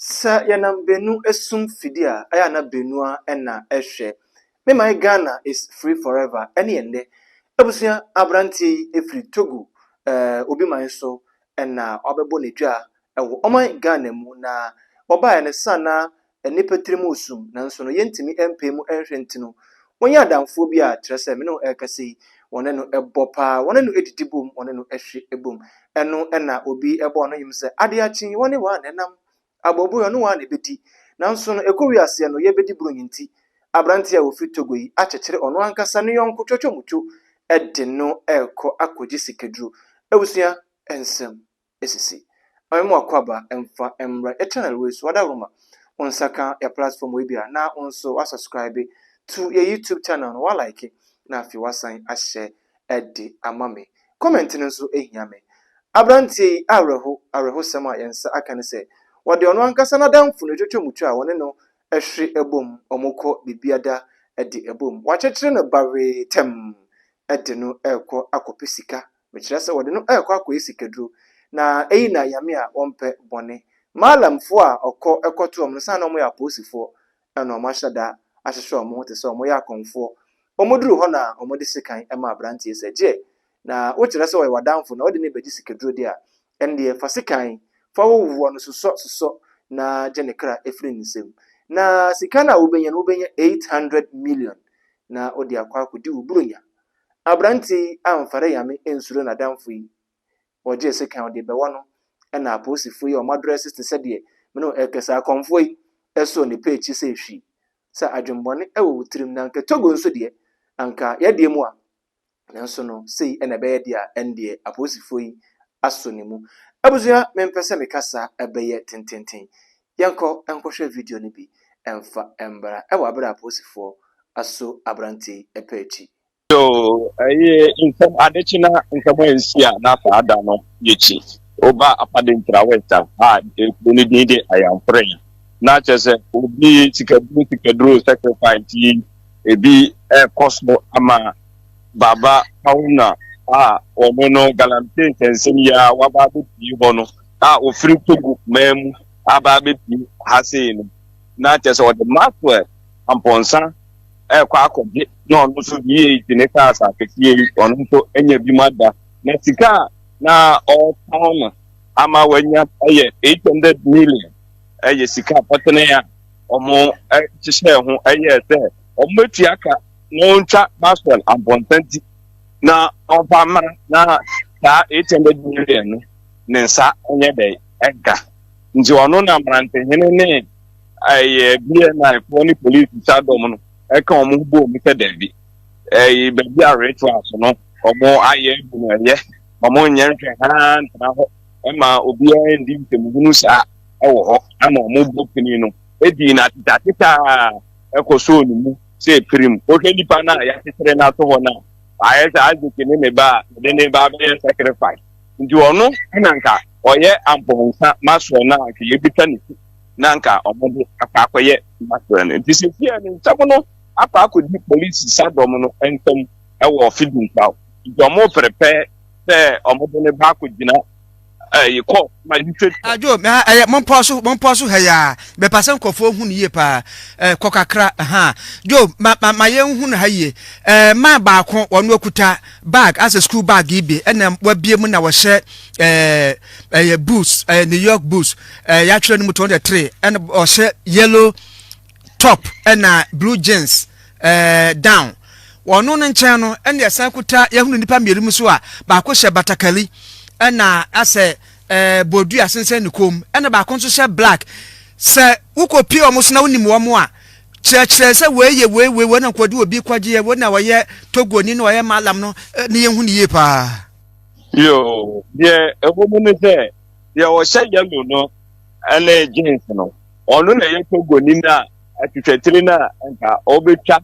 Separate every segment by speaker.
Speaker 1: Sɛ yɛnam beenu esum fidie a, ɛyɛ a na beenu ara na ɛhwɛ. Me man Ghana is free forever ɛne yɛn nnɛ. Abusua aberanteɛ yi efiri Togo obi man so ɛna wabɛbɔ ne dwa ɛwɔ ɔman Ghana mu, na ɔbaeɛ no san na nnipa tirim sum, nanso no yɛntumi mpɛ mu nhwɛ, nti no wɔnyɛ adamfoɔ bi a kyerɛ sɛ me ne wo ɛrekasa yi, wɔne no ɛbɔ paa, wɔne no ɛdidi bom, wɔne no ɛhwe bom. Ɛno ɛna obi ɛbɔɔ no nnwom sɛ adeɛ akye wɔne wɔn a nenam aboɔboɔ, ɔne wɔn a na ɛbɛdi. Nanso no ɛkɔ wiaseɛ no yɛbɛdi buronyi, nti aberanteɛ a wɔfiri Togo yi akyekyere ɔno ankasa ne yɔnko twɔtwɔmutwo ɛde no ɛrekɔ akɔgye sikaduro. Abusua, nsɛm esisi. Ɔmo mu akɔ aba mfa mmra yɛ channel wei so. Adaworoma wo nsa ka yɛ platform wei bi a, na wo nso wasubscribe to yɛ YouTube channel no, walike, na afei wasan ahyɛ ɛde ama me. Comment no nso ehia me. Aberanteɛ yi, awerɛho awerɛhosɛm a yɛn nsa aka ne sɛ wɔde ɔno ankasa n'adamfo no twotwomutwo a wɔne no ɛhwe ɛbom, ɔmo kɔ biribiada ɛde ɛbom, wakyekyere no bawee tɛm ɛde no ɛrekɔ akɔpɛ sika. Mekyerɛ sɛ wɔde no ɛrekɔ akɔyɛ sikaduro, na eyi na Yame a wɔmpɛ bɔne. Maalamfoɔ a ɔkɔ ɛkɔto wɔn no san na wɔyɛ apolisifoɔ, ɛna wɔn ahyɛ da ahyehyɛ wɔn ho te sɛ wɔyɛ akɔmfoɔ. Wɔn duru hɔ na wɔde sekan ɛma aberanteɛ sɛ gye na wokyerɛ sɛ ɔyɛ w'adamfo na wɔde ne bɛgye sikaduro deɛ a, ɛndeɛ fa sekan fa wowoɔ no sosɔ sosɔ na gye ne kra efiri ne nsam, na sika no a wobɛnya no, wobɛnya 800 million na wode akɔ akɔdi wo buronya. Aberanteɛ yi amfare Yame nsuro n'adamfo yi. Wɔgye sekan ɔde bɛwɔ no, ɛna apolisifoɔ yi a wɔn adrɛse te sɛ deɛ mene ɛkɛsɛ akɔmfoɔ yi ɛsɔ nipa akyi sɛ ehwi sɛ adwemmɔne ɛwɔ wo tirim, na anka Togo nso deɛ anka yɛdeɛ mu a, nanso no sei ɛna ɛbɛyɛ deɛ a, ɛndeɛ apolisifoɔ yi asɔ ne mu. Abusua, mempɛ sɛ mekasa ɛbɛyɛ tententen. Yɛnkɔ nkɔhwɛ video no bi ɛmfa mbra ɛwɔ abere a apolisifoɔ aso aberante ɛpɛ akyi.
Speaker 2: So ɛyɛ nsɛm adekye na nsɛm a nsi a na saa da no yɛkyi woba Apadenkyira West a ekuro no din de Ayamfore, na kyerɛ sɛ obi sikaduro sikaduro sacrifice yi ebi ɛkɔ so ama Baba Haruna a wɔn no galamsey nsɛnsɛm yi a waba abɛpie hɔ no a ofiri Togo man mu aba abɛpie ha sei no, na kyerɛ sɛ ɔde Maxwell Ampɔnsa ɛkɔ akɔgye, na ɔno nso V8 ne cars akɛseɛ yi, ɔno nso anya bi mu ada. Na sika a na ɔretɔn no ama wanya ɛyɛ 800 million. Ɛyɛ sika pɔtene a wɔn hyehyɛ ho, ɛyɛ sɛ wɔn bɛtua ka na ɔntwa Maxwell Ampɔnsa ti na ɔmfa mmara, na saa 800 million no ne nsa nyɛ dɛ ɛnka. Nti ɔno na mmerantehene ne ɛyɛ BNI foɔ ne polisi sadɔm no ɛka wɔn ho bɔ mu sɛ daabi, ɛyɛ baabi a rituals no wɔn ayɛ ebu no, ɛyɛ wɔn nyɛ nhwɛ haa ntena hɔ ɛma obiara ndi nsɛmhunu saa ɛwɔ hɔ ama wɔn bɔ pini no edi na atetateta ɛkɔ so ne mu sɛ epirim. Wohwɛ nipa no a yɛakyekyere n'ato hɔ no a, ayɛ sɛ Isaac ne ne ba a yɛde ne ba bɛyɛ sacrifice. Nti ɔno ɛna nka ɔyɛ Ampɔnsa Maxwell no a nka yɛbitwa ne ti na nka ɔmo de akɔ akɔyɛ Maxwell no. Nti sɛsie ne nsɛm no akɔ akɔdi polisi sadɔm no nsɛm ɛwɔ Fidinkaw, nti ɔmo prepare sɛ ɔmo de ne ba akɔgyina ɛyɛ kɔ magistrate.
Speaker 3: Adwo ɛyɛ, mompɔ so ha yi a bɛpa sɛ nkurɔfoɔ hu no yie paa. Kɔ kakra ha jo ma ma ma yɛn hu no ha yie. Man baako wɔn akuta bag asɛ school bag yi bi, ɛna wabie mu na wɔhyɛ ɛyɛ boots, New York boots, yɛatwerɛ no mu 23, ɛna ɔhyɛ yellow top ɛna blue jeans down. Wɔn no nkyɛn no ɛna ɛsan kuta yɛhunu nipa mmienu mu so a baako hyɛ batakali ɛna asɛ bodua sensɛn ne kɔn mu, ɛna baako nso hyɛ black. Sɛ wokɔ pie wɔn so na wonim wɔn a, kyerɛkyerɛ sɛ wei yɛ wei, wei wei na nkɔde obi kɔgye yɛ wei na wɔyɛ Togoni na wɔyɛ malam no ne yɛn hu ne yie paa.
Speaker 2: Yo, deɛ ɛwɔ mu ne sɛ deɛ ɔhyɛ yellow no ɛne jeans no, ɔno na ɛyɛ Togoni no a atwitwatiri no a nka ɔbɛtwa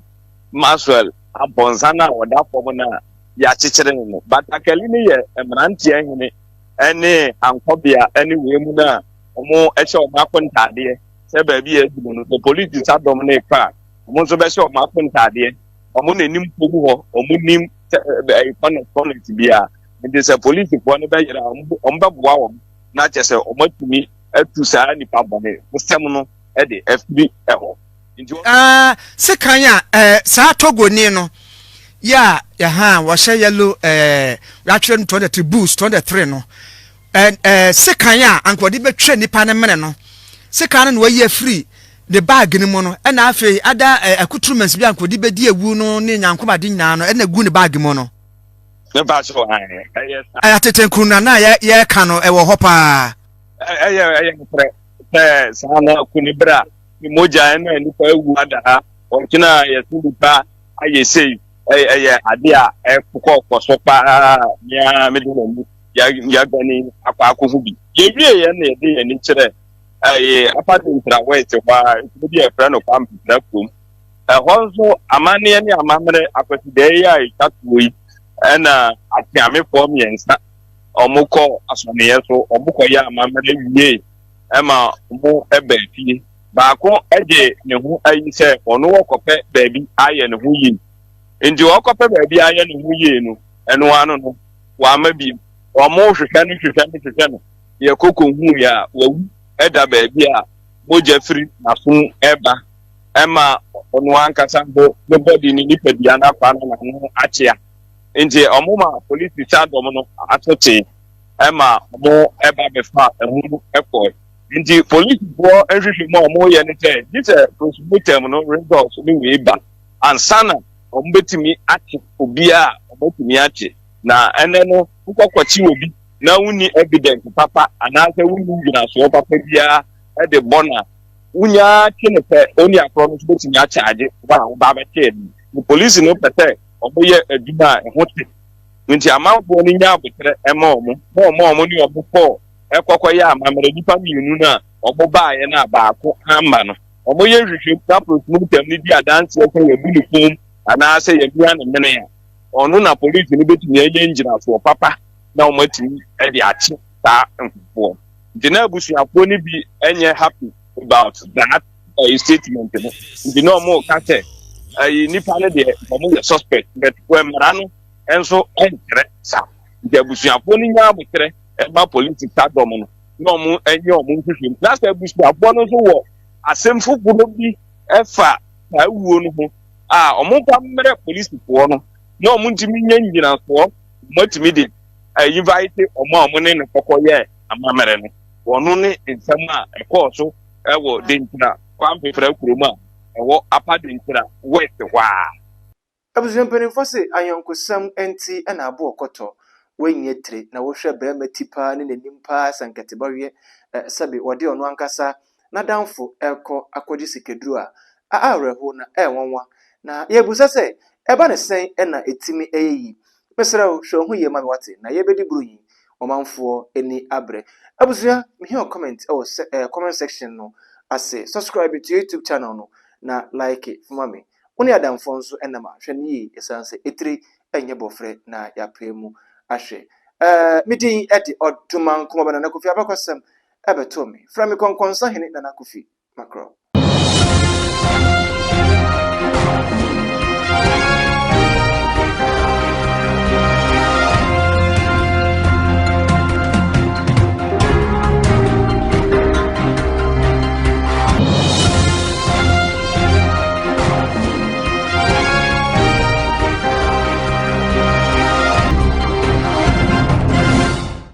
Speaker 2: Maxwell Ampɔnsa no a ɔda fam no a yɛakyekyere no no. Batakali no yɛ mmeranteɛ hene ɛne ankɔbea ɛne wei mu no a wɔn ɛhyɛ wɔn akɔ ntaadeɛ sɛ baabi a adwuma no sɛ polisi sadɔm no ekɔ a, wɔn nso bɛhyɛ wɔn akɔ ntaadeɛ. Wɔn n'anim fam hɔ, wɔn nim sɛ ɛyɛ corner corner biara, nti sɛ polisifoɔ no bɛyere a, wɔn bɛboa wɔn na kyɛ sɛ wɔn atumi. atu saa nipa bɔne sɛm no de afiri hɔ. Nti wɔn.
Speaker 3: Ah, sekan a eh, saa Togoni no yɛ a yɛha wɔhyɛ yellow eh, yɛatwerɛ no 203 bulls 203 no eh, eh, sekan a anka wɔde bɛtwa nipa no mene no sekan no na wɔayi afiri ne baage no mu no ɛna afei ada eh, accoutrements bi a anka wɔde bɛdi awu no ne nyankomade nyinaa no ɛna gu ne baage mu no.
Speaker 2: Ne ba so ɛyɛ
Speaker 3: saa. Atete nkuruna na yɛka no ɛwɔ hɔ paa.
Speaker 2: Ɛyɛ ɛyɛ nokorɛ sɛ saa na kuni berɛ a ne mogya ɛna nipa awu ada ha ɔkyena a yɛse nipa ayɛ sei ɛyɛ ade a ɛkokɔ kɔ so paa mea mede m'ani yɛagani akɔ akɔhu bi. Yɛwie yɛn na yɛde yɛn ani kyerɛ ɛyɛ Upper Denkyira West hɔ a kuro bi a yɛfrɛ no Kwampetra kurom. Ɛhɔ nso amanneɛ ne amammerɛ Akwasidae yi a ɛtwa toɔ yi ɛna Akyeamefoɔ mmiɛnsa wɔkɔ asɔneɛ so, wɔkɔyɛ amammerɛ wie ma wɔba fie. Baako gye ne ho ayi sɛ ɔno ɔkɔpɛ baabi ayɛ ne ho yie. Nti ɔkɔpɛ baabi ayɛ ne ho yie no, ɛno ano no, wamma bio. Wɔhwehwɛ no hwehwɛ no hwehwɛ no, yɛkɔ kɔhuiɛ a, wawu da baabi a mogya firi n'asom ba ma ɔno ankasa mpo ne bɔde ne nipadua no akwaa no n'ano akyea. Nti wɔma polisi saa dɔm no aso tee ma wɔba bɛfa amu no kɔe. Nti polisifoɔ nhwehwɛmu a wɔyɛ ne sɛ gye sɛ postmortem no results no wei ba ansa na wɔbɛtumi akye obiara a wɔatumi akye. Na ɛnɛ no wokɔkɔkye obi na wonni evidence papa anaasɛ wonni ngyinasoɔ papa biara de bɔ no a, wonya kye no pɛ, onua korɔ no nso bɛtumi akyagye wo a woba abɛkyee no. Nti polisi no pɛ sɛ wɔyɛ adwuma a ɛho te. Nti amanfoɔ no nya aboterɛ ma wɔn, ma wɔn a wɔne wɔn kɔɔ kɔkɔyɛ amammerɛ, nnipa mmienu no a wɔbaeɛ no a baako amma no, wɔyɛ nhwehwɛmu na postmortem no di adanseɛ sɛ yɛabu ne kɔn mu anaasɛ yɛamia ne mene a, ɔno na polisi no bɛtumi anya ngyinasoɔ papa na wɔatumi de akye saa nkurɔfoɔ. Nti na abusuafoɔ no bi nyɛ happy about that ɛyi statement no. Nti na wɔn ka sɛ ɛyi nipa no deɛ wɔn yɛ suspect but mmara no nso nkyerɛ saa. Nti abusuafoɔ no nya aboterɛ ɛma polisi sa dɔm no na wɔn nyɛ wɔn nhwehwɛmu. Na sɛ abusuafoɔ no nso wɔ asɛm foforɔ bi ɛfa saa wuo no ho a, wɔn mfa mmerɛ polisifoɔ no na wɔn ntumi nyɛ ngyinasoɔ wɔn atumi de invite wɔn a wɔn ne no kɔkɔ yɛ amammerɛ no. Wɔn ne nsɛm a ɛkɔɔ so wɔ Denkyira Kwamfefra kurom a ɛwɔ Upper Denkyira West hɔ a.
Speaker 1: Abusua mpanimfoɔ se ayɔnkosɛm nti na aboɔ kɔtɔ, woanyɛ tire na wohwɛ barima ti paa ne n'anim paa sɛ nkɛtebɔweɛ, sɛbe wɔde ɔno ankasa n'adamfo rekɔ akɔgye sikaduro a, a awerɛhow na ɛyɛ nwanwa. Na yɛrebisa sɛ, ɛba no sɛn na ɛtumi yɛ yie? Mesrɛ wo, hwɛ wo ho yie ma me wate, na yɛrebɛdi Buronyi ɔmanfoɔ ani abrɛ. Abusua, mehia wo comment wɔ sɛ eh, comment section no ase. Subscribe to YouTube channel no na like ma me. Wo ne adamfoɔ nso nam a, hwɛ no yie ɛsiane sɛ etire nyɛ bɔfrɛ na yɛapae mu ahwɛ. Eh, me din de Ɔdomankoma Nana Kofi Abakɔsɛm ɛbɛtoo me. Frɛ me Kɔnkɔnsa Hene Nana Kofi Makrɔ.